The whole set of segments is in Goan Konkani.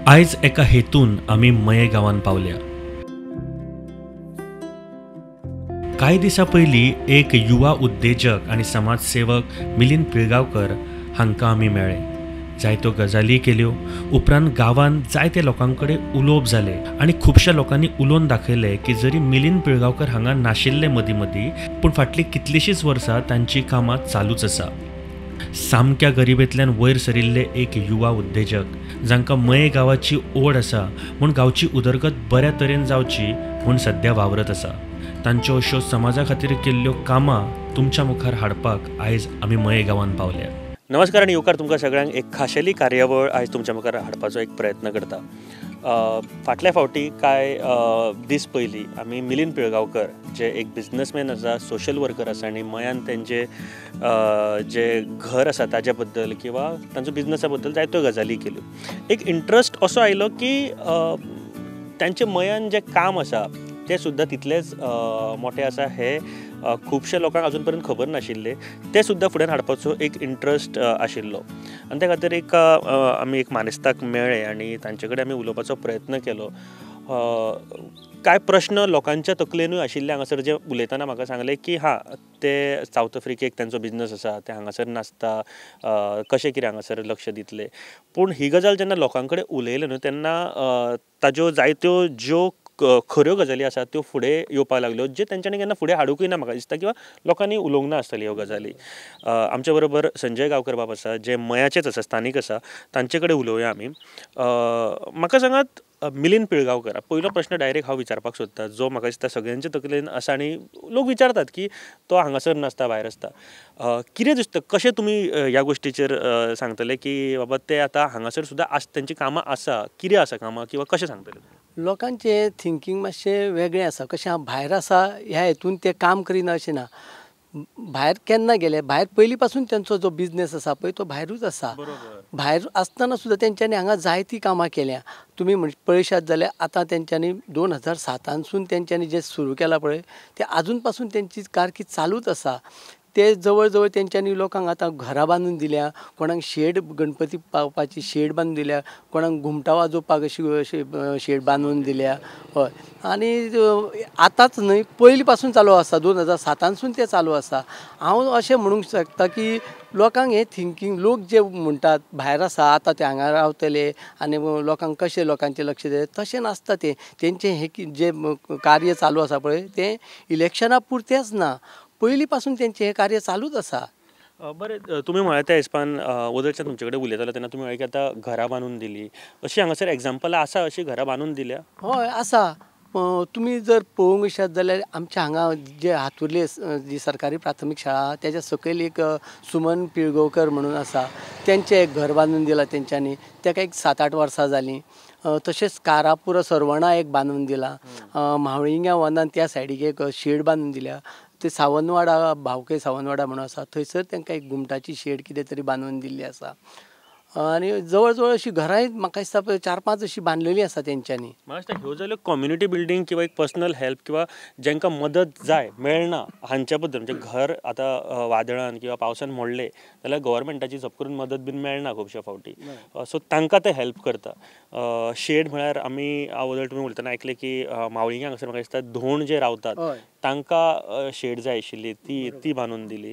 आयज एका हेतून आमी मये गांवान पावल्या. कांय दिसां पयलीं एक युवा उद्देजक आनी समाजसेवक मिलिंद पिळगांवकर हांकां आमी मेळ्ळे. जायत्यो गजाली केल्यो. उपरांत गांवांत जायते लोकां कडेन उलोवप जालें आनी खुबश्या लोकांनी उलोवन दाखयलें की जरी मिलिंद पिळगांवकर हांगा नाशिल्ले मदीं मदीं, पूण फाटलीं कितलींशींच वर्सां तांचीं कामां चालूच आसा. सामक्या गरिबेंतल्यान वयर सरिल्ले एक युवा उद्देजक जांकां मये गांवाची ओड आसा म्हूण गांवची उदरगत बऱ्या तरेन जावची म्हूण सद्या वावरत आसा. तांच्यो अश्यो समाजा खातीर केल्ल्यो कामां तुमच्या मुखार हाडपाक आयज आमी मये गांवांत पावल्या. नमस्कार आनी येवकार तुमकां सगळ्यांक. एक खाशेली कार्यावळ आयज तुमच्या मुखार हाडपाचो एक प्रयत्न करता. फाटल्या फावटी कांय दीस पयलीं आमी मिलिंद पिळगांवकर जे एक बिजनसमॅन आसा, सोशल वर्कर आसा आनी मयान तेंचे जे घर आसा ताजे बद्दल किंवा तांचो बिजनसा बद्दल जायत्यो गजाली केल्यो. एक इंट्रस्ट असो आयलो की तांचे मयान जें काम आसा तें सुद्दां तितलेंच मोटें आसा हें खुबश्या लोकांक अजून पर्यंत खबर नाशिल्लें. तें सुद्दां फुड्यान हाडपाचो एक इंट्रस्ट आशिल्लो आनी त्या खातीर एक आमी एक मानेस्ताक मेळ्ळे आनी तांचे कडेन आमी उलोवपाचो प्रयत्न केलो. कांय प्रश्न लोकांच्या तकलेनूय आशिल्ले हांगासर, जे उलयतना म्हाका सांगलें की हां ते सावथ आफ्रिकेक तांचो बिजनस आसा, ते हांगासर नासता, कशें कितें हांगासर लक्ष दितले. पूण ही गजाल जेन्ना लोकां कडेन उलयले न्हू तेन्ना ताज्यो जायत्यो ज्यो खऱ्यो गजाली आसात त्यो फुडें येवपाक लागल्यो, जे तेंच्यांनी केन्ना फुडें हाडुंकूय ना म्हाका दिसता किंवा लोकांनी उलोवंक ना आसतली ह्यो गजाली. आमच्या बरोबर संजय गांवकर बाब आसा जे मयाचेच आसा, स्थानीक आसा, तांचे कडेन उलोवया आमी. म्हाका सांगात मिलिंद पिळगांवकर, पयलो प्रश्न डायरेक्ट हांव विचारपाक सोदता जो म्हाका दिसता सगळ्यांच्या तकलेन आसा आनी लोक विचारतात की तो हांगासर नासता, भायर आसता, कितें दिसता, कशें तुमी ह्या गोश्टीचेर सांगतले की बाबा ते आतां हांगासर सुद्दां आस, तेंची कामां आसा, कितें आसा कामां किंवा कशें सांगतले? लोकांचें थिंकींग मातशें वेगळें आसा. कशें हांव भायर आसा ह्या हेतून ते काम करिना अशें ना. भायर केन्ना गेले, भायर पयलीं पासून तेंचो जो बिजनेस आसा पळय तो भायरूच आसा. भायर आसतना सुद्दां तेंच्यांनी हांगा जायतीं कामां केल्या. तुमी पळयशात जाल्यार आतां तेंच्यांनी 2007 तेंच्यांनी जें सुरू केलां पळय तें आजून पासून तेंची कारकीर्द चालूच आसा. ते जवळ जवळ तेंच्यांनी लोकांक आतां घरां बांदून दिल्या, कोणाक शेड गणपती पावपाची शेड बांदून दिल्या, कोणाक घुमटां वाजोवपाक अशी अशी शेड बांदून दिल्या. हय, आनी आतांच न्हय, पयलीं पासून चालू आसा, 2007 तें चालू आसा. हांव अशें म्हणूंक शकता की लोकांक हें थिंकींग, लोक जे म्हणटात भायर आसा आतां ते हांगा रावतले आनी लोकांक कशें लोकांचें लक्ष दितले, तशें नासता. तें तेंचें हें जें कार्य चालू आसा पळय तें इलेक्शना पुरतेंच ना, पयलीं पासून तेंचें हें कार्य चालूच आसा. बरें, तुमी म्हळ्यार त्या हिसपान वदळच्यान तुमचे कडेन उलयतालो तेन्ना तुमी म्हळें की आतां घरां बांदून दिली, अशी हांगासर एग्जाम्पलां आसा, अशीं घरां बांदून दिल्या? हय आसा. तुमी जर पळोवंक वचशात जाल्यार आमच्या हांगा जे हातुर्ले जी सरकारी प्राथमीक शाळा तेज्या सकयल एक सुमन पिळगांवकर म्हणून आसा, तेंचें एक घर बांदून दिलां तेंच्यांनी, तेका एक 7-8 वर्सां जालीं. तशेंच कारापुरा सरवणा एक बांदून दिलां, म्हावळिंग्या वनान त्या सायडीक एक शेड बांदून दिल्या, ते सावनवाडा भावके सावनवाडा म्हणून आसा थंयसर तेंकां एक घुमटाची शेड कितें तरी बांदून दिल्ली आसा. आनी जवळ जवळ अशीं घरांय म्हाका दिसता 4-5 अशीं बांदलेलीं आसा तेंच्यांनी. म्हाका दिसता ह्यो जाल्यो कम्युनिटी बिल्डींग किंवा एक पर्सनल हेल्प किंवा जांकां मदत जाय मेळना हांच्या बद्दल, म्हणजे घर आतां वादळान किंवा पावसान मोडलें जाल्यार गव्हर्मेंटाची जप करून मदत बीन मेळना खुबश्या फावटी, सो तांकां ते हेल्प करता. शेड म्हळ्यार आमी वदळ तुमी उलयतना आयकलें की मावळिंग्या हांगासर म्हाका दिसता धोंड जे रावतात तांकां शेड जाय आशिल्ली ती बांदून दिली.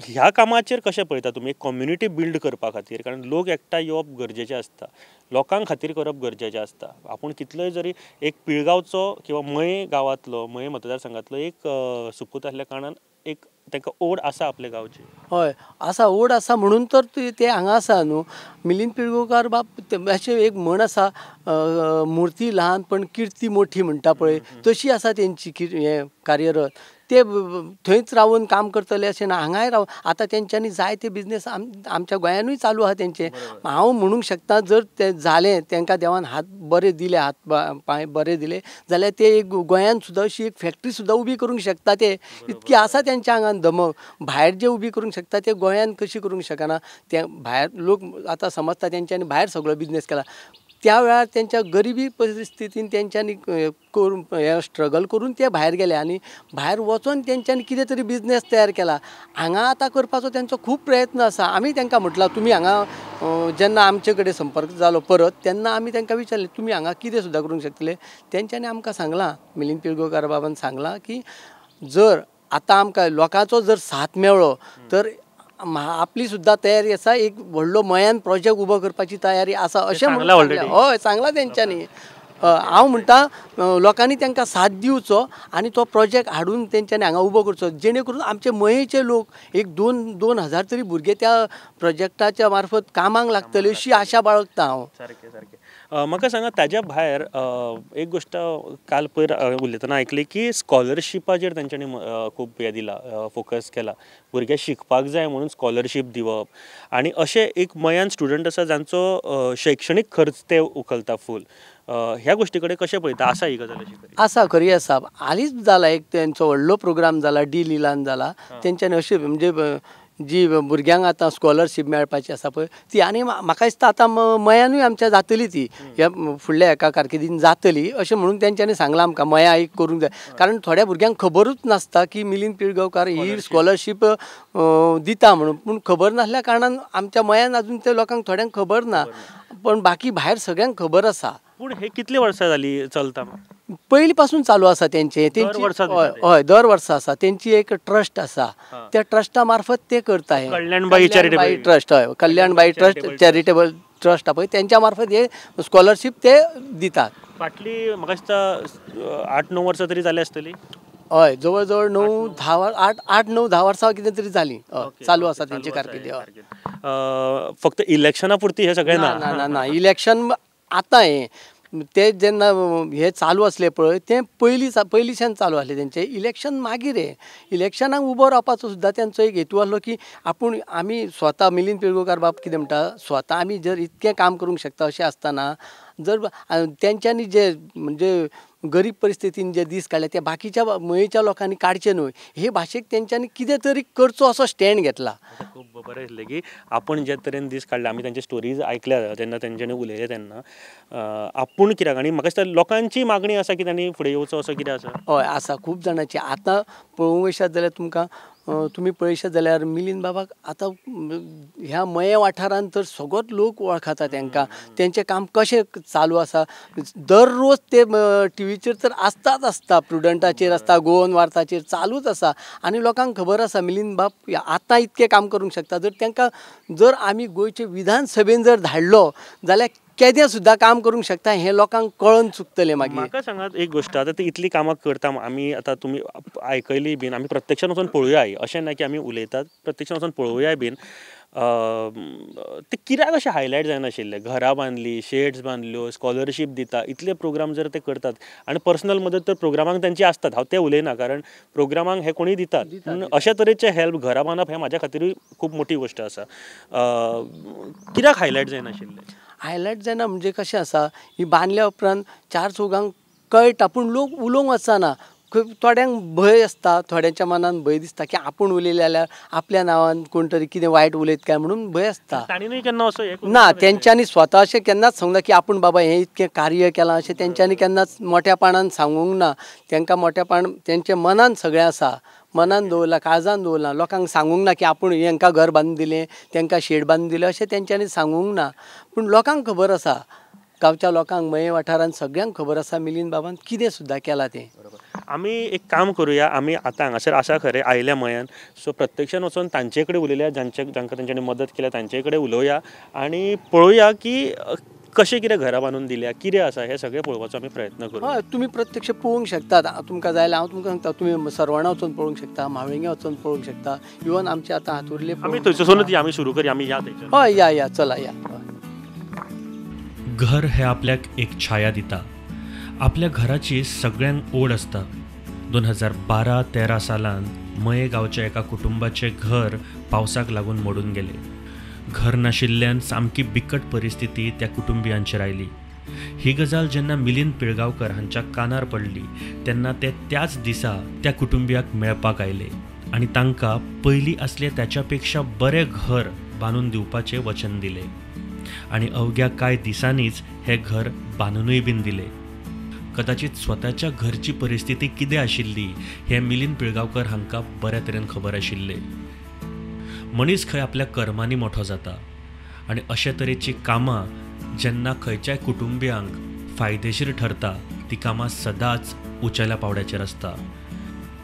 ह्या कामाचेर कशें पळयता तुमी कम्युनिटी बिल्ड करपा खातीर, कारण लोक एकठांय येवप गरजेचें आसता, लोकां खातीर करप गरजेचें आसता. आपूण कितलोय जरी एक पिळगांवचो किंवा मये गांवांतलो, मये मतदारसंघांतलो एक सुपूत आसल्या कारणान एक तांकां ओड आसा आपल्या गांवची. हय आसा, ओड आसा म्हणून तर ते हांगा आसा न्हू. मिलिंद पिळगांवकार बाब अशें एक म्हण आसा, मुर्ती ल्हान पण किर्ती मोठी म्हणटा पळय, तशी आसा तेंची हें कार्यरत. ते थंयच रावन काम करतले अशें ना, हांगाय रावन आतां तेंच्यांनी जायते बिजनेस आमच्या गोंयानूय चालू आसा तेंचे. हांव म्हणूंक शकता जर तें जालें, तेंकां देवान हात बरे दिले, हात पांय बरे दिले जाल्यार ते एक गोंयान सुद्दां अशी एक फॅक्ट्री सुद्दां उबी करूंक शकता. ते इतकी आसा तेंच्या आंगान धमक. भायर जे उबी करूंक शकता ते गोंयान कशी करूंक शकना. ते भायर लोक आतां समजता तेंच्यांनी भायर सगळो बिजनेस केला. त्या वेळार तेंच्या गरिबी परिस्थितीन तेंच्यांनी करून हे स्ट्रगल करून ते भायर गेले आनी भायर वचोन तेंच्यांनी कितें तरी बिजनेस तयार केला. हांगा आतां करपाचो तेंचो खूब प्रयत्न आसा. आमी तांकां म्हटलां तुमी हांगा जेन्ना आमचे कडेन संपर्क जालो परत तेन्ना आमी तांकां विचारलें तुमी हांगा कितें सुद्दां करूंक शकतले. तेंच्यांनी आमकां सांगलां, मिलिंद पिळगांवकार बाबान सांगलां की जर आतां आमकां लोकांचो जर साथ मेळ्ळो तर आपली सुद्दां तयारी आसा, एक व्हडलो मयान प्रोजेक्ट उबो करपाची तयारी आसा अशें म्हणून हय सांगलां तेंच्यांनी. हांव म्हणटा लोकांनी तांकां साथ दिवचो आनी तो प्रोजेक्ट हाडून तेंच्यांनी हांगा उबो करचो, जेणे करून आमचे मयेचे लोक एक 2-2 हजार तरी भुरगे त्या प्रोजेक्टाच्या मार्फत कामाक लागतले अशी आशा बाळगता हांव. सारकें सारकें. म्हाका सांगा ताज्या भायर एक गोश्ट काल पयर उलयतना आयकली की स्कॉलरशिपाचेर तेंच्यांनी खूब हें दिला, फोकस केला, भुरगे शिकपाक जाय म्हणून स्कॉलरशीप दिवप आनी अशें एक मयान स्टुडंट आसा जांचो शैक्षणीक खर्च ते उखलता फूल, ह्या गोश्टी कडेन कशें पळयता? आसा ही गजाल अशी खरी? आसा, खरी आसा. हालींच जाला एक तेंचो व्हडलो प्रोग्राम जाला, डी लिलान जाला. तेंच्यांनी अशें म्हणजे जी भुरग्यांक आतां स्कॉलरशीप मेळपाची आसा पळय ती, आनी म्हाका दिसता आतां मयानूय आमच्या जातली ती ह्या फुडल्या एका कारकिर्दीन जातली अशें म्हणून तेंच्यांनी सांगलां आमकां. मया एक करूंक जाय, कारण थोड्या भुरग्यांक खबरूच नासता की मिलिंद पिळगांवकार ही स्कॉलरशीप दिता म्हणून. पूण खबर नासल्या कारणान आमच्या मयान अजून ते लोकांक थोड्यांक खबर ना, पण बाकी भायर सगळ्यांक खबर आसा. पूण हे कितले वर्सां जाली चलता? पयलीं पासून चालू आसा तेंचे. तेंची हय दर वर्सा आसा. तेंची एक ट्रस्ट आसा, त्या ट्रस्टा मार्फत ते करता. हे कल्याणबाई चॅरिटेबल ट्रस्ट, हय कल्याणबाई ट्रस्ट चॅरिटेबल ट्रस्ट पळय तेंच्या मार्फत हे स्कॉलरशीप ते दितात. फाटली म्हाका दिसता 8-9 वर्सां तरी जाली आसतली. हय जवळ जवळ 9-10 8-9-10 वर्सां कितें तरी जाली चालू आसा तेंची कारकिर्दी. फक्त इलेक्शना पुरती हे सगळें? ना ना ना, इलेक्शन आतां हें ते जेन्ना हे चालू आसले पळय ते पयलींच्यान चालू आसले तेंचे. इलेक्शन मागीर हे इलेक्शनाक उबो रावपाचो सुद्दां तेंचो एक हेतू आसलो की आपूण आमी स्वता मिलिंद पिळगांवकार बाब कितें म्हणटा, स्वता आमी जर इतकें काम करूंक शकता अशें आसतना जर तेंच्यांनी जे म्हणजे गरीब परिस्थितीन जे दीस काडले ते बाकीच्या मयेच्या लोकांनी काडचे न्हय हे भाशेक तेंच्यांनी कितें तरी करचो असो स्टँड घेतला. खूब बरें दिसलें की आपूण जे तरेन दीस काडले, आमी तेंचे स्टोरीज आयकल्या तेन्ना तेंच्यांनी उलयलें तेन्ना आपूण कित्याक, आनी म्हाका दिसता लोकांची मागणी आसा की तांणी फुडें येवचो असो कितें आसा? हय आसा खूब जाणांची. आतां पळोवंक वयशात जाल्यार तुमकां तुमी पळयशात जाल्यार मिलिंद बाबाक आतां ह्या मये वाठारांत तर सगळोच लोक वळखता तेंकां, तेंचें काम कशें चालू आसा. दररोज ते टिवीचेर तर आसताच आसता, प्रुडंटाचेर आसता, गोवन वार्ताचेर चालूच आसा आनी लोकांक खबर आसा मिलिंद बाब आतां इतकें काम करूंक शकता. जर तेंकां जर आमी गोंयचे विधानसभेन जर धाडलो जाल्यार केदें सुद्दां काम करूंक शकता हें लोकांक कळोन चुकतलें. मागीर म्हाका सांगात एक गोश्ट, आतां ती इतली कामां करता आमी, आतां तुमी आयकली बीन, आमी प्रत्यक्षान वचून पळोवया, अशें ना की आमी उलयतात, प्रत्यक्षान वचून पळोवया बीन. ते कित्याक अशें हायलायट जायनाशिल्लें? घरां बांदली, शेड्स बांदल्यो, स्कॉलरशीप दिता, इतले प्रोग्राम जर ते करतात आनी पर्सनल मदत तर प्रोग्रामांक तेंची आसतात, हांव तें उलयना कारण प्रोग्रामांक हे कोणूय दितात, पूण अशे तरेचे हेल्प घरां बांदप हें म्हाज्या खातीरूय खूब मोठी गोश्ट आसा. कित्याक हायलायट जायनाशिल्लें? हायलायट जायना म्हणजे कशें आसा, ही बांदल्या उपरांत 4 चौगांक कळटा पूण लोक उलोवंक वचना. खूब थोड्यांक भंय आसता, थोड्यांच्या मनान भंय दिसता की आपूण उलयलें जाल्यार आपल्या नांवान कोण तरी कितें वायट उलयत काय म्हणून भंय आसता. ना तेंच्यांनी स्वता अशें केन्नाच सांगना की आपूण बाबा हें इतकें कार्य केलां अशें तेंच्यांनी केन्नाच मोठ्यापणान सांगूंक ना. तेंकां मोठ्यापण तेंच्या मनान सगळें आसा, मनान दवरलां, काळजान दवरलां, लोकांक सांगूंक ना की आपूण हेंकां घर बांदून दिलें, तेंकां शेड बांदून दिलें अशें तेंच्यांनी सांगूंक ना. पूण लोकांक खबर आसा, गांवच्या लोकांक मये वाठारांत सगळ्यांक खबर आसा मिलिंद बाबान कितें सुद्दां केलां तें. आमी एक काम करुया, आमी आतां हांगासर आसा खरें आयल्या मयान, सो प्रत्यक्षान वचून तांचे कडेन उलयल्या, जांकां तेंच्यांनी मदत केल्या तांचे कडेन उलोवया आनी पळोवया की कशें कितें घरां बांदून दिल्या, कितें आसा हें सगळें पळोवपाचो आमी प्रयत्न करूं. हय तुमी प्रत्यक्ष पळोवंक शकतात, तुमकां जाय जाल्यार हांव तुमकां सांगता, तुमी सरवणा वचून पळोवंक शकता, म्हावळिंग्या वचून पळोवंक शकता, इवन आमचे आतां हातुर्ले आमी थंयसरूनच आमी सुरू करूया, आमी या थंयच्यान. हय या या चला या. घर हे आपल्याक एक छाया दिता, आपल्या घराची सगळ्यांक ओड आसता. 2012-13 सालान मये गांवच्या एका कुटुंबाचें घर पावसाक लागून मोडून गेलें. घर नाशिल्ल्यान सामकी बिकट परिस्थिती त्या कुटुंबियांचेर आयली. ही गजाल जेन्ना मिलिंद पिळगांवकर हांच्या कानार पडली तेन्ना ते त्याच दिसा त्या कुटुंबियाक मेळपाक आयले आनी तांकां पयलीं आसलें त्याच्या पेक्षा बरें घर बांदून दिवपाचें वचन दिलें. आनी अवघ्या कांय दिसांनीच हें घर बांदूनय बीन दिलें. कदाचित स्वताच्या घरची परिस्थिती कितें आशिल्ली हें मिलिंद पिळगांवकर हांकां बऱ्या तरेन खबर आशिल्लें. मनीस खंय आपल्या कर्मांनी मोठो जाता आनी अशे तरेचीं कामां जेन्ना खंयच्याय कुटुंबियांक फायदेशीर ठरता ती कामां सदांच उंचेल्या पावड्याचेर आसता.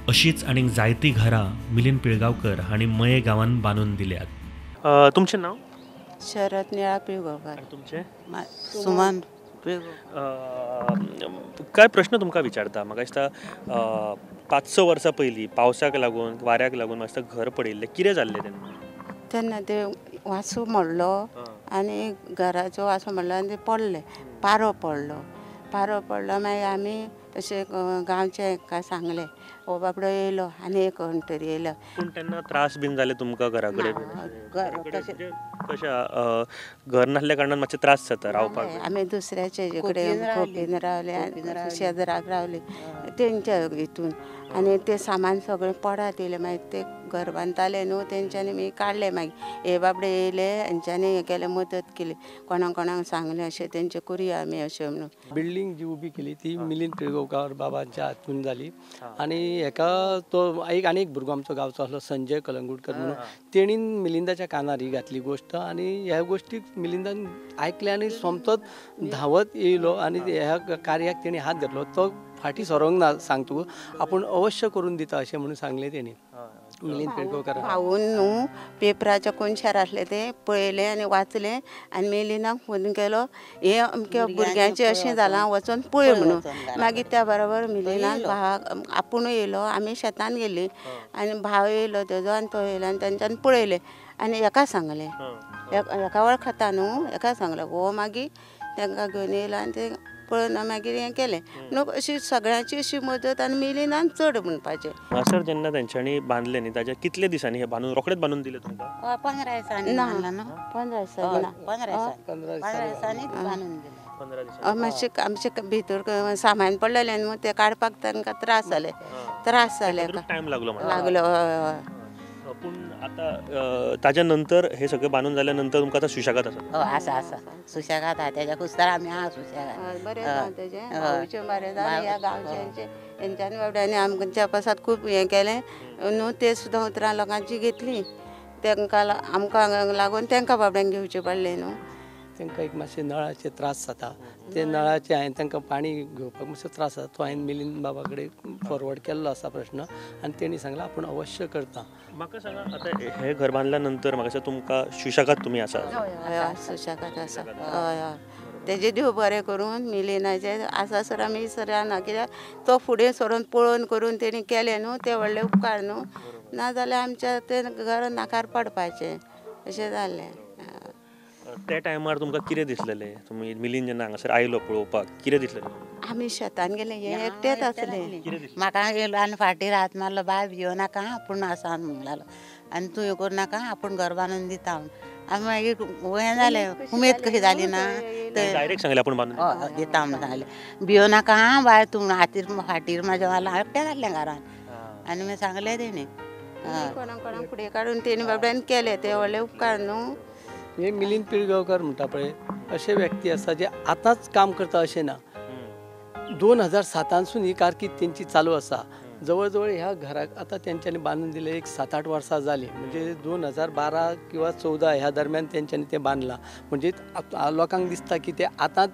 अशीच आनीक जायतीं घरां मिलिंद पिळगांवकर हांणी मये गांवांत बांदून दिल्यात. तुमचें नांव? शरद निळा पिळगांवकर. तुमचें? सुमन. काय प्रश्न तुमकां विचारता. म्हाका दिसता 5-6 वर्सां पयलीं पावसाक लागून वाऱ्याक लागून म्हाका दिसता घर पडिल्लें, कितें जाल्लें तेन्ना? तेन्ना ते वासो मोडलो आनी घराचो वासो मोडलो आनी ते पडले, पारो पडलो. पारो पडलो मागीर आमी तशें गांवचे एका सांगलें, हो बाबडो येयलो आनी एक कोण तरी येयलो. पूण तेन्ना त्रास बीन जाले तुमकां घरा कडेन? कशें घर नासल्या कारणान मातशे त्रास जाता रावपाक. आमी दुसऱ्याचे कडेन खोपीन रावले, शेजराक रावले तेंच्या हितून, आनी तें सामान सगळें पडात येयलें. मागीर ते घर बांदताले न्हू तेंच्यांनी मागीर काडलें. मागीर हे बाबडे येयले हेंच्यांनी हें केलें, मदत केली, कोणाक कोणाक सांगलें अशें तेंचें करुया आमी अशें म्हणून. बिल्डींग जी उबी केली ती मिलिंद पिळगांवकर बाबांच्या हातून जाली. आनी हेका तो एक आनी एक भुरगो आमचो गांवचो आसलो संजय कलंगूटकर म्हणून, तेणीन मिलिंदाच्या कानार ही घातली गोश्ट आनी ह्या गोश्टीक मिलिंदान आयकलें आनी सोमतोच धांवत येयलो आनी ह्या कार्याक तेणी हात घातलो. तो फाटीं सरोंक ना सांगतू, आपूण अवश्य करून दिता अशें म्हणून सांगलें तेणी मिलिंद पिळगांवकर. भाऊन न्हू पेपराच्या कोनशार आसलें तें पळयलें आनी वाचलें आनी मिलिंदाक फोन केलो, हें अमक्या भुरग्यांचें अशें जालां वचोन पळय म्हणून. मागीर त्या बरोबर मिलिंदान भावाक आपुणूय येयलो, आमी शेतान गेलीं आनी भाव येयलो तेजो आनी तो येयलो आनी तेंच्यांनी पळयलें आनी हेका सांगलें, हेका वळखता न्हू, हेका सांगलें. हो मागीर तांकां घेवन येयलो आनी ते पळोवन मागीर हें केलें न्हू. अशी सगळ्यांची अशी मदत आनी मिलिंदान चड म्हणपाचें. हांगासर जेन्ना तेंच्यांनी बांदलें न्ही ताच्या कितले दिसांनी हें बांदून रोखडेच बांदून दिलें तुमकां? 15 दिसांनी. ना 15 दिसांनी ना, 15 दिसांनी बांदून दिलें. मातशें आमचे भितर सामान पडलेलें न्हू तें काडपाक तांकां त्रास जाले, त्रास जाले, टायम लागलो लागलो. हय हय. पूण आतां ताज्या नंतर हे सगळें बांदून जाल्या नंतर तुमकां आतां सुशेगाद आसा? हय आसा आसा, सुशेगाद आसा. तेज्या कुस्तार आमी आहा सुशेगाद. बरें जावं तेजें, भावचें बरें जावं, ह्या गांवच्यांचें हेंच्यांनी बाबड्यांनी आमच्या पासत खूब हें केलें न्हू. तें सुद्दां उतरां लोकांची घेतलीं, तांकां आमकां लागून तांकां बाबड्यांक घेवचें पडलें न्हू. तांकां एक मातशें नळाचे त्रास जाता, ते नळाचे हांवें तांकां पाणी घेवपाक मातसो त्रास जाता, तो हांवें मिलिंद बाबा कडेन फॉरवर्ड केल्लो आसा प्रश्न आनी तेणी सांगलां आपूण अवश्य करता. म्हाका सांगा आतां हें घर बांदल्या नंतर म्हाका दिसता तुमकां सुशेगाद तुमी आसा? हय हय सुशेगाद आसा. हय हय, तेजें देव बरें करून मिलिंदाचें आसा सर आमी सराना, कित्याक तो फुडें सरून पळोवन करून तेणी केलें न्हू, तें व्हडलें उपकार न्हू. नाजाल्यार आमच्या तें घर नाकार पडपाचें अशें जालें. त्या टायमार तुमकां कितें दिसलेलें? तुमी मिलिंद जेन्ना हांगासर आयलो पळोवपाक कितें दिसलें? आमी शेतान गेले, हे एकटेच आसले. म्हाका येयलो आनी फाटीर हात मारलो, बाय भियो नाका आपूण आसा म्हणलो आनी तूं हें करूं नाका आपूण घर बांदून दिता म्हूण. आमी मागीर हें जालें, उमेद कशी जाली ना, डायरेक्ट सांगलें आपूण बांदून दिता म्हूण सांगलें. भियो नाका बाय तूं हातीर फाटीर म्हाज्या मारलो, एकटेच आसलें घरान आनी मागीर सांगलें तेणी कोणाक कोणाक फुडें काडून तेणी बाबड्यान केलें, तें व्हडलें उपकार न्हू. हे मिलिंद पिळगांवकर म्हणटा पळय अशे व्यक्ती आसा जे आतांच काम करता अशें ना, 2007 ही कारकीर्द तेंची चालू आसा. जवळ जवळ ह्या घराक आतां तेंच्यांनी बांदून दिलें एक 7-8 वर्सां जालीं, म्हणजे 2012 किंवा 14 ह्या दरम्यान तेंच्यांनी तें बांदलां. म्हणजे लोकांक दिसता की ते आतांच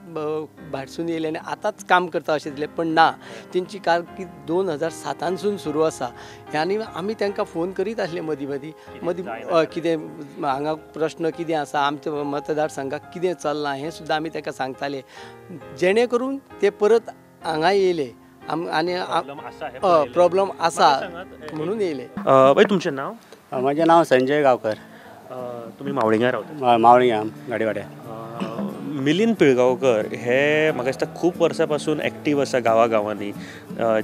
भाटसून येयले आनी आतांच काम करता अशें दिसलें, पण ना, तेंची कारकीर्द 2007 सुरू आसा. आनी आमी तांकां फोन करीत आसले मदीं मदीं मदीं, कितें हांगा प्रश्न कितें आसा, आमच्या मतदारसंघाक कितें चल्लां हें सुद्दां आमी तांकां सांगताले, जेणे करून ते परत हांगा येयले आनी प्रॉब्लम आसा म्हणून येयले. बाय तुमचें नांव? म्हजें नांव संजय गांवकर. तुमी मावळिंगा रावता? मावळिंगा गाडीवाड्या. मिलिंद पिळगांवकर हे म्हाका दिसता खूब वर्सां पासून एक्टीव आसा गांवागांवांनी,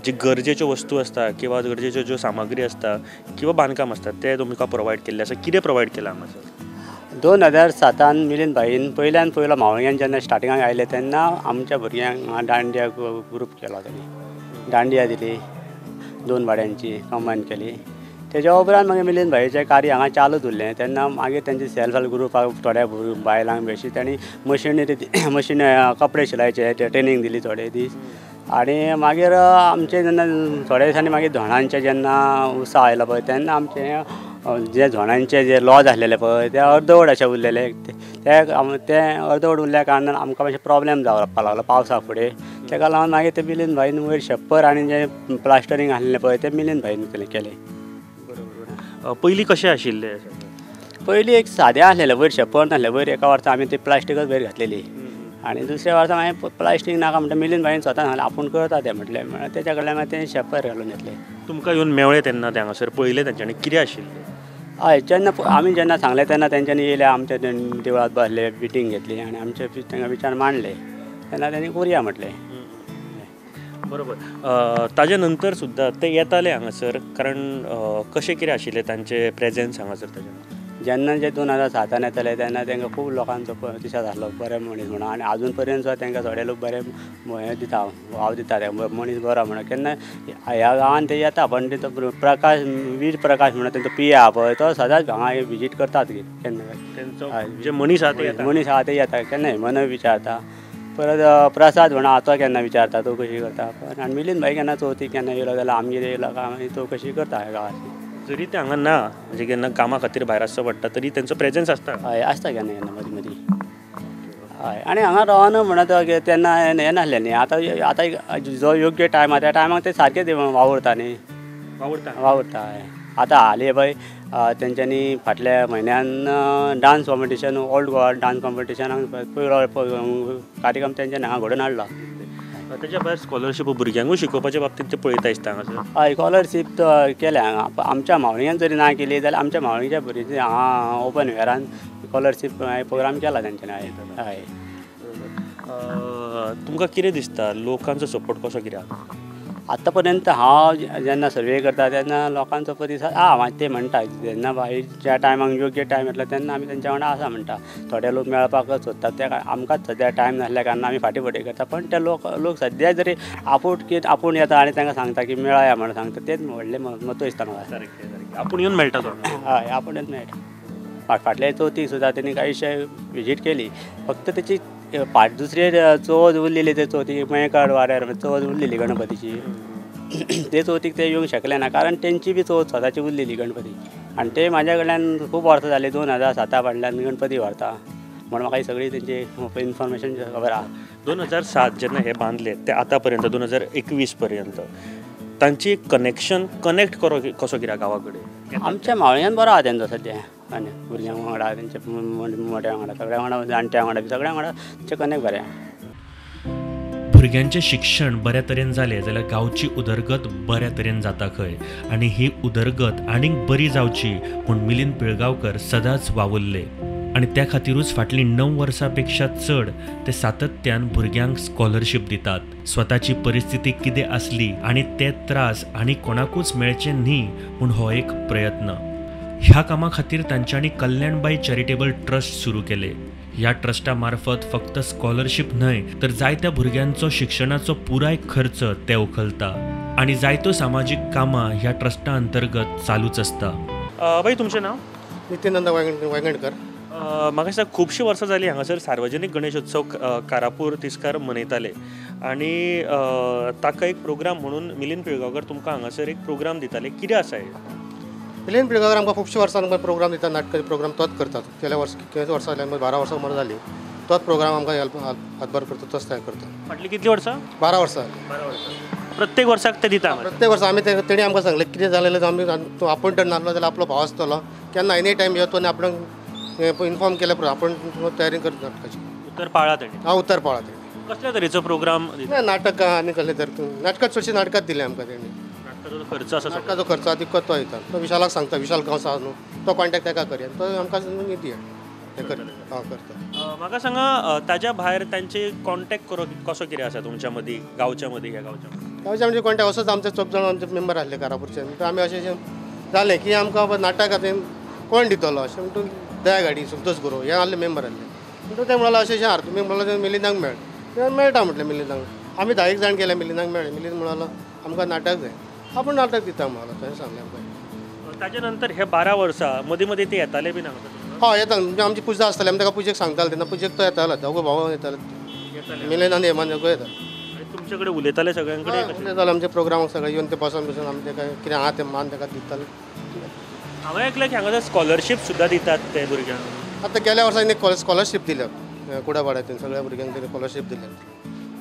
जी गरजेच्यो वस्तू आसता किंवा गरजेच्यो ज्यो सामग्री आसता किंवा बांदकाम आसता ते तुमकां प्रोवायड केल्लें आसा. कितें प्रोवायड केलां हांगासर? 2007 मिलिंद भाईन पयल्यान पयलो मावळिंगान जेन्ना स्टार्टिंगाक आयले तेन्ना आमच्या भुरग्यांक दांडिया ग्रूप केलो. तांणी दांडिया दिली, 2 वाड्यांची कंबायन केली. तेज्या उपरांत मागीर मिलिंद भाईचें कार्य हांगा चालूच उरलें. तेन्ना मागीर तेंचे सेल्फ हेल्प ग्रुपाक थोड्या बायलांक बी अशी तांणी मशिनरी मशीन कपडे शिलायचे ट्रेनींग दिली थोडे दीस. आनी मागीर आमचे जेन्ना थोड्या दिसांनी मागीर धोणांचे जेन्ना उत्साह आयलो पळय तेन्ना आमचे जे धोणांचे जे लॉज आसलेले पळय ते अर्दवट अशे उरलेले ते ते अर्दवट उरल्या कारणान आमकां मातशें प्रोब्लेम जावपाक लागलो पावसा फुडें. तेका लागून मागीर ते मिलिंद भाईन वयर छप्पर आनी जे प्लास्टरींग आसलें पळय ते मिलिंद भाईन केलें. बरोबर. पयलीं कशें आशिल्लें? पयलीं एक सादें आसलेलें, वयर छप्पर नासलें. वयर एका वर्सा आमी ती प्लास्टिकच वयर घातलेली आनी दुसऱ्या वर्सा मागीर प्लास्टीक नाका म्हणटा मिलिंद भाईन स्वता सांगलें आपूण करता तें म्हटलें, म्हळ्यार तेच्या कडल्यान मागीर तें छप्पर घालून घेतलें. तुमकां येवन मेळ्ळें तेन्ना ते हांगासर पळयलें तेंच्यांनी कितें आशिल्लें? हय, जेन्ना आमी जेन्ना सांगलें तेन्ना तेंच्यांनी येयले आमच्या देवळांत बसले, मिटींग घेतली आनी आमचे तांकां विचार मांडले तेन्ना तेणी करुया म्हटलें. बरोबर. ताजे नंतर सुद्दां ते येताले हांगासर, कारण कशें कितें आशिल्लें तांचें प्रेजेन्स हांगासर? ताजें जेन्ना जे 2007 येताले तेन्ना तांकां खूब लोकांचो प्रतिसाद आसलो बरे मनीस म्हणून, आनी आजून पर्यंत सुद्दां तांकां थोडे लोक बरे हें दिता, वाव दिता, मनीस बरो म्हणून. केन्ना ह्या गांवान ते येता, पण तेंचो प्रकाश वीर प्रकाश म्हणून तेंचो पी आहा पळय तो सदांच हांगा विजीट करतात केन्ना. तेंचो जे मनीस आहा ते मनीस आहा ते येता केन्ना मनय विचारता. परत प्रसाद म्हणून आतां केन्ना विचारता तो कशी करता. आनी मिलिंद भाई केन्ना चवथीक केन्ना येयलो जाल्यार आमगेर येयलो काय मागीर चवकशी करता ह्या गांवाची. जरी ते हांगा ना म्हणजे केन्ना कामा खातीर भायर आसचो पडटा तरी तेंचो प्रेजेन्स आसता. हय, आसता केन्ना केन्ना मदीं मदीं. हय, आनी हांगा रावना म्हणत तेन्ना हें नासलें न्ही. आतां आतां जो योग्य टायम आहा त्या टायमाक ते सारके वावुरता न्ही, वावुरता वावुरता. हय, आतां हालीं पळय तेंच्यांनी फाटल्या म्हयन्यान dance competition, old Goa dance कॉम्पिटिशनाक पयलो कार्यक्रम तेंच्यांनी हांगा घडोवन हाडलो. तेच्या भायर स्कॉलरशीप भुरग्यांकूय शिकोवपाच्या बाबतींत ते पळयता दिसता हांगासर. हय, स्कॉलरशीप केल्या हांगा आमच्या मावळिंगान जरी ना केली जाल्यार आमच्या मावळिंगच्या भुरगीं हांगा ओपन वेरान स्कॉलरशीप प्रोग्राम केला तेंच्यांनी. हय. तुमकां कितें दिसता लोकांचो सपोर्ट कसो कितें आसा? आतां पर्यंत हांव जेन्ना सर्वे करता तेन्ना लोकांचो प्रतिसाद आहा. ते म्हणटा जेन्ना बाय ज्या टायमाक योग्य टायम येतलो तेन्ना आमी तेंच्या वांगडा आसा म्हणटा. थोडे लोक मेळपाकच सोदतात, त्या आमकांच सद्या टायम नासल्या कारणान आमी फाटीं फुडें करता. पण ते लोक लोक सद्या जरी आपूण की आपूण येता आनी तांकां सांगता की मेळया म्हणून सांगता, तेच व्हडलें म्हत्व दिसता म्हाका. सारकें सारकें, आपूण येवन मेळटा तो. हय, आपूण येवन मेळटा. फाटल्या चवथीक सुद्दां तेणी कांयशे विजीट केली, फक्त तेची फाट दुसरे चवथ उरलेली ते चवथीक मयेकाड वाऱ्यार चवथ उरलेली गणपतीची, ते चवथीक ते येवंक शकले ना कारण तेंची बी चवथ स्वताची उरलेली गणपती. आनी ते म्हाज्या कडल्यान खूब वर्सां जाली 2007 फाटल्यान गणपती व्हरता म्हणून म्हाका ही सगळी तेंची इन्फॉर्मेशन खबर आहा. 2007 जेन्ना हे बांदले ते आतां पर्यंत 2021 पर्यंत तांची कनेक्शन कनेक्ट कसो कित्याक गांवा कडेन? आमच्या मावळ्यान बरो आहा तेंचो सद्या, आनी भुरग्यां वांगडा तेंच्या मोट्या वांगडा सगळ्या वांगडा जाणट्या वांगडा बी सगळ्या वांगडा तेंचें कनेक्ट बरें आहा. भुरग्यांचें शिक्षण बऱ्या तरेन जालें जाल्यार गांवची उदरगत बऱ्या तरेन जाता खंय, आनी ही उदरगत आनीक बरी जावची म्हूण मिलिंद पिळगांवकर सदांच वावुरले आनी त्या खातिरूच फाटलीं 9 वर्सां पेक्षा चड ते सातत्यान भुरग्यांक स्कॉलरशीप दितात. स्वताची परिस्थिती कितें आसली आनी ते त्रास आनी कोणाकूच मेळचे न्ही म्हूण हो एक प्रयत्न. ह्या कामा खातीर तांच्यांनी कल्याणबाई चॅरिटेबल ट्रस्ट सुरू केले. ह्या ट्रस्टा मार्फत फक्त स्कॉलरशीप न्हय तर जायत्या भुरग्यांचो शिक्षणाचो पुराय खर्च ते उखलता आनी जायत्यो सामाजीक कामां ह्या ट्रस्टा अंतर्गत चालूच आसता. बाई, तुमचें नांव? नित्यानंद वायंगणकर. म्हाका दिसता खुबशीं वर्सां जालीं हांगासर सार्वजनीक गणेशोत्सव कारापूर तिस्कार मनयताले आनी ताका एक प्रोग्राम म्हणून मिलिंद पिळगांवकर तुमकां हांगासर एक प्रोग्राम दिताले. कितें आसा हें? मिलिंद पिळगांवकर आमकां खुबशीं वर्सां आमकां प्रोग्राम दिता, नाटकाचे प्रोग्राम तोच करतात. गेल्या वर्स कितल्या वर्सां जालीं, 12 वर्सां उमर जाली, तोच प्रोग्राम आमकां हेल्प हातभार करता, तोच तयार करता. फाटलीं कितलीं वर्सां? 12 वर्सां जालीं. 12 वर्सां. प्रत्येक वर्साक ते दिता? प्रत्येक वर्सा आमी तेणी आमकां सांगलें कितें जालें जाल्यार आमी तूं आपूण तर नासलो जाल्यार आपलो भाव आसतलो, केन्ना एनी टायम यो तो आनी आपणाक इन्फॉर्म केल्या पुरो, आपूण तयारी करता नाटकाची. उत्तर पाळा तेणी? हां, उत्तर पाळा तेणी. कसल्या तरेचो प्रोग्राम? ना, नाटकां आनी कसले तर नाटकां, चडशीं नाटकांच दिलें आमकां तेणी. नाटकाचो खर्च आसा? नाटकाचो खर्च आसा तितको तो येता, तो विशालाक सांगता, विशाल गांवस आहा न्हू, तो कॉन्टेक्ट ताका करया, तो आमकां दिया हें करता. हां, करता. म्हाका सांगा, ताज्या भायर तांचे कॉन्टेक्ट कसो कितें आसा तुमच्या मदीं, गांवच्या मदीं? ह्या गांवच्या गांवच्या म्हणजे कॉन्टेक्ट असोच आमचे चौग जाण आमचे मेंबर आसले कारापूरचे, आमी अशें जालें की आमकां नाटक आतां कोण दितलो अशें म्हणटून दया गाडी संतोष गुरू हे आहले मेंबर आहले, म्हणटून ते म्हणलो अशें अशें हार तुमी म्हणलो मिलिंदाक मेळ, मेळटा म्हटलें मिलिंदाक. आमी 10 जाण गेले मिलिंदाक मेळ्ळे. मिलिंद म्हणलो आमकां नाटक जाय, आपूण नाटक दिता म्हणलो, थंय सांगलें आमकां. ताजे नंतर हे 12 वर्सां मदीं मदीं ते येताले बी हांगा? हय येताले, म्हणजे आमची पुजा आसताली, आमी ताका पुजेक सांगताले, तेन्ना पुजेक तो येतालो, दोगो भाव येताले, मिलिंद आनी हेमंत दोगो येताले. तुमचे कडेन उलयताले सगळ्यां कडेन? उलयताले, आमच्या प्रोग्रामाक सगळे येवन ते बसून बसून आमी ताका कितें आहा तें मान ताका दिताले. हांवें आयकलें की हांगा स्कॉलरशीप सुद्दां दितात ते भुरग्यांक. आतां गेल्या वर्सा तांणी स्कॉलरशीप दिल्या कुडाबाड्यान, सगळ्या भुरग्यांक तांणी स्कॉलरशीप दिल्या,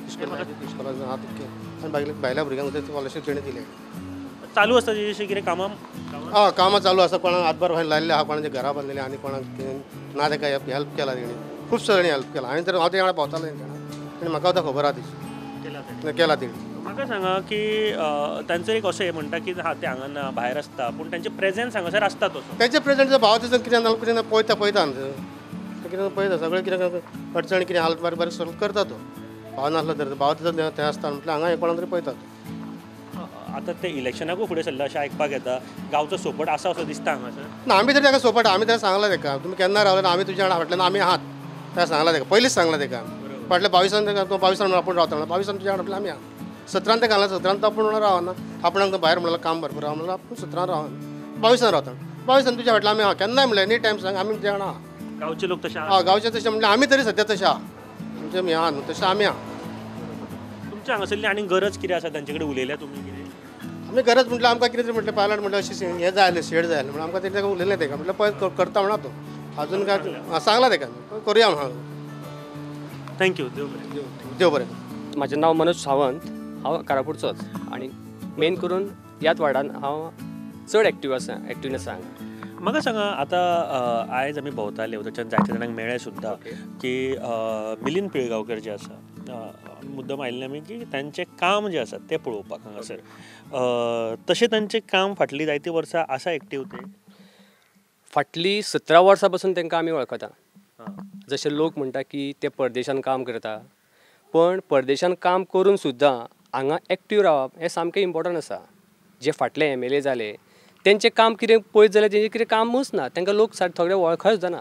इस्कोलान आहा तितके, आनी भायल्या भुरग्यांक ते स्कॉलरशीप तेणी दिले. चालू आसता तेजी कितें कामां? हय कामां चालू आसा, कोणाक हातभार भायर लायिल्ले आहा, कोणाच्या घरां बांदलेली, आनी कोणाक कितें ना ताका हेल्प केला तेणी, खुबशे जाणांनी हेल्प केला. हांवें तर हांव ते वांगडा भोंवतालो तेंच्या वांगडा, आनी म्हाका आतां खबर आहा तेजी केला तेणी. म्हाका सांगा की तांचो एक अशें म्हणटा की हा ते हांगा ना भायर आसता, पूण तांचे प्रेजेन्स हांगासर आसता तसो. तांचे प्रेजेंस भाव तेजो कितें ना कितें पळयता पळयता कितें पळयता सगळें कितें अडचण कितें हालत बारीक बारीक सॉल्व करता तो. भाव नासलो तर भाव तेजो थंय आसता म्हटल्यार हांगा कोणाक तरी पळयता तो. आतां ते इलेक्शनाकूय फुडें सरला अशें आयकपाक येता, गांवचो सपोर्ट आसा असो दिसता हांगासर? ना आमी तरी ताका सपोर्ट, आमी ताका सांगला ताका तुमी केन्ना रावले आमी तुज्या वांगडा फाटल्यान आमी आहात, ताका सांगला ताका, पयलींच सांगला ताका. फाटल्या 22 ताका 22 आपूण रावता म्हणल्यार 22 तुज्या वांगडा आमी आहात, 17 ताका घाला, 17 तो आपूण रावना, आपणाक तो भायर म्हणल्यार काम भरपूर आहा म्हणल्यार आपूण 17 रावना, 22 रावता, 22 तुज्या फाटल्यान आमी आहा, केन्नाय म्हणल्यार एनी टायम सांग आमी तुज्या वांगडा आहा. गांवचे लोक तशे आहा? गांवचे तशें म्हणल्यार आमी तरी सद्या तशें आहा, आमचे आमी आहा न्हू तशें आमी आहा. तुमच्या हांगासरली आनी गरज कितें आसा तांचे कडेन उलयल्या तुमी कितें? आमी गरज म्हटल्यार आमकां कितें तरी म्हटलें पायलट म्हटल्यार अशी हें जाय आसलें, शेड जाय आसलें म्हणून आमकां तें उलयलें ताका, म्हटल्यार पळय करता म्हणा तो, अजून काय सांगला ताका करुया म्हणून. Thank you, देव बरें. देव बरें. म्हाजें नांव मनोज सावंत, हांव कारापूरचोच आनी मेन करून ह्याच वार्डान हांव चड एक्टीव आसा, एक्टिवनेस आसा हांगा. म्हाका सांगा आतां आयज आमी भोंवताले थंयच्यान जायते जाणांक मेळ्ळे सुद्दां की मिलिंद पिळगांवकर जे आसा, मुद्दम आयिल्ले आमी की तांचें काम जें आसा तें पळोवपाक हांगासर. तशें तांचें काम फाटलीं जायतीं वर्सां आसा एक्टीव ते? फाटलीं 17 वर्सां पासून तांकां आमी वळखता. जशे लोक म्हणटा की ते परदेशान काम करता, पण परदेशान काम करून सुद्दां हांगा एक्टीव रावप हें सामकें इम्पोर्टंट आसा. जे फाटले MLA जाले तेंचें काम कितें पळयत जाल्यार तेंचें कितें कामूच ना, तांकां लोक थोडे वळखच सुद्दां ना.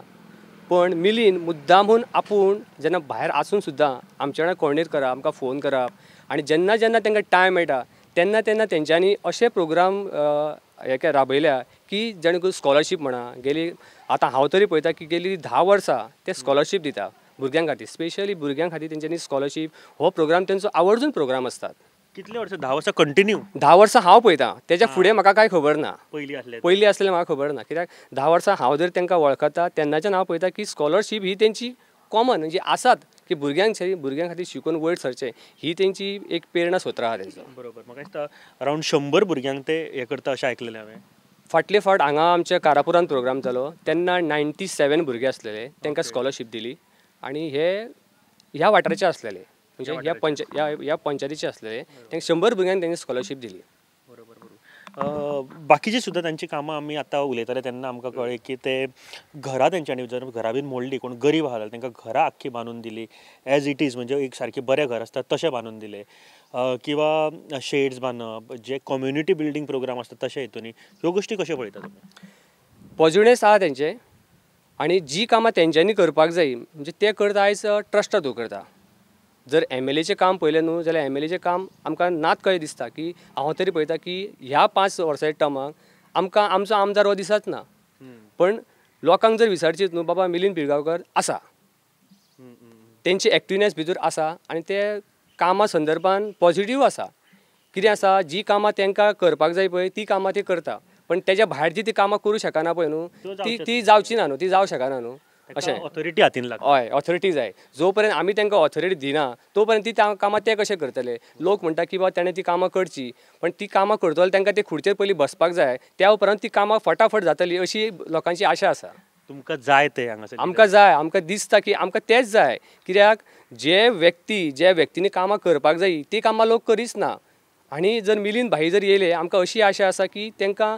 पण मिलिंद मुद्दामून आपूण जेन्ना भायर आसून सुद्दां आमच्या वांगडा कोऑर्डिनेट करप, आमकां फोन करप, आनी जेन्ना जेन्ना तांकां टायम मेळटा तेन्ना तेन्ना तेंच्यांनी अशे प्रोग्राम हे राबयल्या की जेणे करून स्कॉलरशीप म्हणा, गेली आतां हांव तरी पळयता की गेली 10 वर्सां ते स्कॉलरशीप दिता भुरग्यां खातीर, स्पेशली भुरग्यां खातीर तेंच्यांनी स्कॉलरशीप हो प्रोग्राम तेंचो आवर्जून प्रोग्राम आसतात. कितले वर्सां? 10 वर्सां कंटिन्यू? 10 वर्सां हांव पळयता, तेच्या फुडें म्हाका कांय खबर ना, पयलीं आसलें म्हाका खबर ना, कित्याक 10 वर्सां हांव जर तांकां वळखता तेन्नाच्यान हांव पळयता की स्कॉलरशीप ही तेंची कॉमन म्हणजे आसात की भुरग्यां खातीर शिकून वयर सरचें, ही तेंची एक प्रेरणा स्रोत आहा तेंचो. बरोबर. म्हाका दिसता अरावंड 100 भुरग्यांक ते हें करता अशें आयकलेलें हांवें. फाटले फावट हांगा आमच्या कारापुरान प्रोग्राम जालो तेन्ना 97 भुरगे आसलेले, तांकां स्कॉलरशीप दिली आनी हे ह्या वाठाराचे आसलेले, म्हणजे ह्या पंचायतीचे आसलेले, तांकां 100 भुरग्यांक तेंणी स्कॉलरशीप दिली. बरोबर बरोबर. बाकीची सुद्दां तांची कामां आमी आतां उलयताले तेन्ना आमकां कळ्ळें की ते घरां तेंच्यांनी जर घरां बीन मोडली, कोण गरीब आहा जाल्यार तांकां घरां आख्खी बांदून दिली एज it is, म्हणजे एक सारकें बरें घर आसता तशें बांदून दिलें, किंवा शेड्स बांदप, जे कम्युनिटी बिल्डींग प्रोग्राम आसता तशें हितून. ह्यो गोश्टी कश्यो पळयता तुमी? पॉजिटिवनेस आहा तेंचे आनी जी कामां तेंच्यांनी करपाक जाय म्हणजे ते करता, आयज ट्रस्टा थ्रू करता. जर MLAचें काम पळयलें न्हू जाल्यार MLAचें काम आमकां नात कशें दिसता की हांव तरी पळयता की ह्या 5 वर्साच्या टर्माक आमकां आमचो आमदार हो दिसच ना, पण लोकांक जर विचारचीत न्हू बाबा मिलिंद पिळगांवकर आसा, तेंची एक्टिवनेस भितर आसा आनी ते कामां संदर्भान पॉजिटीव आसा. कितें आसा, जी कामां तांकां करपाक जाय पळय ती कामां ती करता, पण तेज्या भायर जी ती कामां करूं शकना पळय न्हू ती जावची ना न्हू, ती जावं शकना न्हू. अशें ऑथॉरिटी हातीन लागता. हय, ऑथॉरिटी जाय. जो पर्यंत आमी तांकां ऑथॉरिटी दिना तो पर्यंत ती कामां ते कशें करतले. लोक म्हणटा की बाबा ताणें ती कामां करची, पण ती कामां करतले तांकां ते खुर्चेर पयलीं बसपाक जाय, त्या उपरांत ती कामां फटाफट जातली अशी लोकांची आशा आसा. तुमकां जाय ते हांगासर? आमकां जाय, आमकां दिसता की आमकां तेंच जाय, कित्याक जे व्यक्ती ज्या व्यक्तींनी कामां करपाक जाय ती कामां लोक करीच ना. आनी जर मिलिंद भाई जर येयले आमकां अशी आशा आसा की तांकां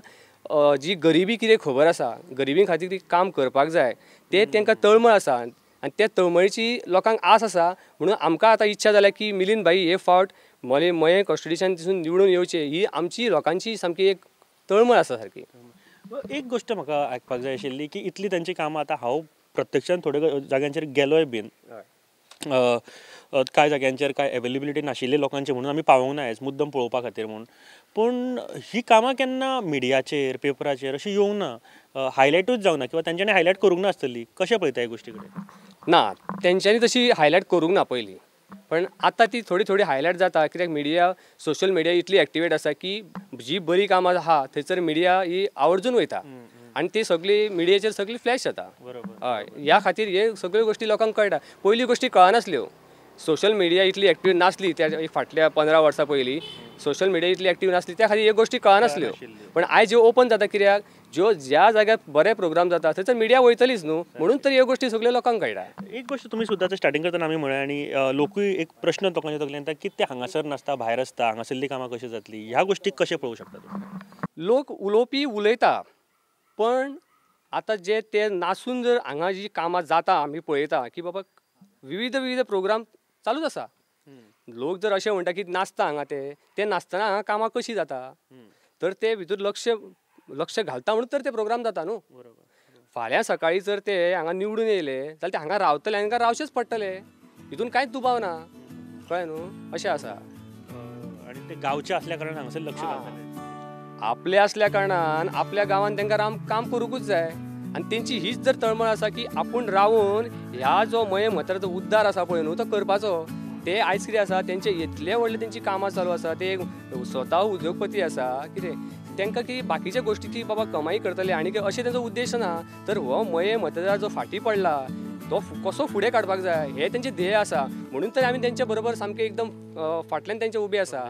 जी गरिबी कितें खबर आसा, गरिबी खातीर ती काम करपाक जाय, ते तांकां तळमळ आसा आनी त्या तळमळीची लोकांक आस आसा. म्हणून आमकां आतां इच्छा जाल्या की मिलिंद भाई हे फावट मयें कॉन्स्टिट्युशन निवडून येवचे, ही आमची लोकांची सामकी एक तळमळ आसा सारकी. एक गोश्ट म्हाका आयकपाक जाय आशिल्ली की इतली तांची कामां, आतां हांव प्रत्यक्षान थोड्या जाग्यांचेर गेलोय बीन, कांय जाग्यांचेर कांय एवेलेबिलिटी नाशिल्ली लोकांची म्हणून आमी पावोंक ना आयज मुद्दम पळोवपा खातीर म्हणून. पूण ही कामां केन्ना मिडियाचेर पेपराचेर अशी येवंक ना, हायलायटूच जावंक ना किंवा तेंच्यांनी हायलायट करूंक नासतली. कशें पळयता ह्या गोश्टी कडेन? ना, तेंच्यांनी तशी हायलायट करूंक ना पयलीं, पण आतां ती थोडी थोडी हायलायट जाता कित्याक मिडिया सोशल मिडिया इतली एक्टिवेट आसा की जी बरी कामां आहा थंयसर मिडिया ही आवर्जून वयता आनी ती सगळी मिडियाचेर सगळी फ्लॅश जाता. हय, ह्या खातीर हे सगळ्यो गोश्टी लोकांक कळटा. पयली गोश्टी कळनासल्यो, सोशल मिडिया इतली एक्टीव नासली त्या फाटल्या 15 वर्सां पयलीं सोशल मिडिया इतली एक्टीव नासली, त्या खातीर ह्यो गोश्टी कळनासल्यो. पण आयज ज्यो ओपन जाता कित्याक ज्यो ज्या जाग्यार बरे प्रोग्राम जाता थंयसर मिडिया वयतलीच न्हू, म्हणून तर ह्यो गोश्टी सगळ्यो लोकांक कळटा. एक गोश्ट तुमी सुद्दां स्टार्टींग करतना आमी म्हळें आनी लोकूय एक प्रश्न लोकांच्या तकलेन येता की ते हांगासर नासता, भायर आसता, हांगासरली कामां कशी जातली, ह्या गोश्टीक कशें पळोवंक शकता तुमी? लोक उलोवपी उलयता, पण आतां जे ते नासून जर हांगा जी कामां जाता आमी पळयता की बाबा विविध विविध प्रोग्राम चालूच आसा. लोक जर अशें म्हणटा की नाचता हांगा, ते नाचतना हांगा कामां कशीं जाता, तर ते भितर लक्ष लक्ष घालता म्हणून तर ते प्रोग्राम जाता न्हू. फाल्यां सकाळीं जर ते हांगा निवडून येयले जाल्यार ते हांगा रावतले, हांकां रावचेच पडटले, हितून कांयच दुबाव ना, कळ्ळें न्हू, अशें आसा. आनी ते गांवचे आसल्या कारणान हांगासर लक्ष घालतले, आपले आसल्या कारणान आपल्या गांवान तांकां काम करूंकूच जाय. आनी तेंची हीच जर तळमळ आसा की आपूण रावून ह्या जो मये म्हत्वाचो उद्धार आसा पळय न्हू तो करपाचो. ते आयज कितें आसा तेंचे इतले व्हडले तेंची कामां चालू आसा, ते स्वता उद्योगपती आसा, कितें तांकां की बाकीच्या गोश्टीची बाबा कमाई करतले आनी अशें तेंचो उद्देश ना. तर हो मये मतदार जो फाटीं पडला तो कसो फुडें काडपाक जाय हे तेंचें ध्येय आसा, म्हणून तर आमी तेंच्या बरोबर सामकें एकदम फाटल्यान तेंचे उबे आसा.